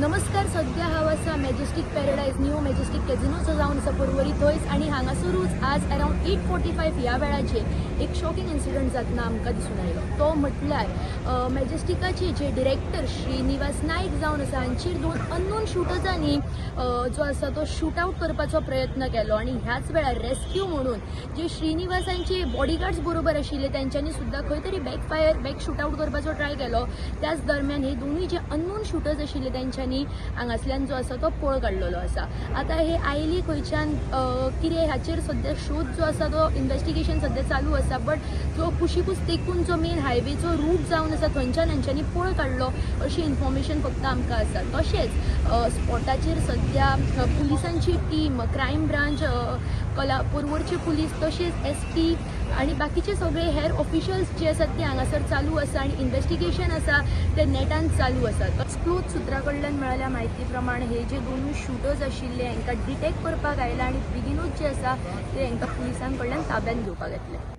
नमस्कार. सध्या हांव आसा मॅजेस्टीक पॅरडायज, न्यू मॅजेस्टीक कॅझिनोचो जावन आसा पर्वरी थंयच आनी हांगासरूच आज अरावंड 8:45 ह्या वेळाचेर एक शॉकिंग इन्सिडंट जातना आमकां दिसून आयलो. तो म्हटल्यार मॅजेस्टिकाचे जे डिरेक्टर श्रीनिवास नायक जावन आसा, हांचेर दोन अननोन शुटर्सांनी जो आसा तो शूट आउट करपाचो प्रयत्न केलो आनी ह्याच वेळार रेस्क्यू म्हणून जे श्रीनिवासांचे बॉडीगार्ड्स बरोबर आशिल्ले, तेंच्यांनी सुद्दां खंय तरी back fire, back shoot out करपाचो ट्राय केलो. त्याच दरम्यान हे दोनूय जे अननोन शुटर्स आशिल्ले, तेंच्यांनी हांगासल्यान जो आसा तो पळ काडलेलो आसा. आतां हे आयली खंयच्यान, कितें, हाचेर सद्या शोध जो आसा तो इन्वेस्टिगेशन सद्या चालू आसा. बट जो कुशिकूच तेकून जो मेन हायवेचो रूट जावन आसा, थंयच्यान हेंच्यांनी पळ काडलो अशी इन्फॉर्मेशन फक्त आमकां आसा. तशेंच स्पॉटाचेर सद्या पुलिसांची टीम, क्रायम ब्रांच, कला पर्वरचे पुलीस, तशेंच एसपी आनी बाकीचे सगळे हेर ऑफिशियल्स जे आसात ते हांगासर चालू आसा आनी इन्वेस्टिगेशन आसा ते नेटान चालू आसा. क्लोज सुत्रा कडल्यान मेळ्ळ्या म्हायती प्रमाण हे जे दोनूय शुटर्स आशिल्ले, हांकां डिटेक्ट करपाक आयला आनी बेगिनूच जे आसा ते हांकां पुलिसां कडल्यान ताब्यात घेवपाक येतले.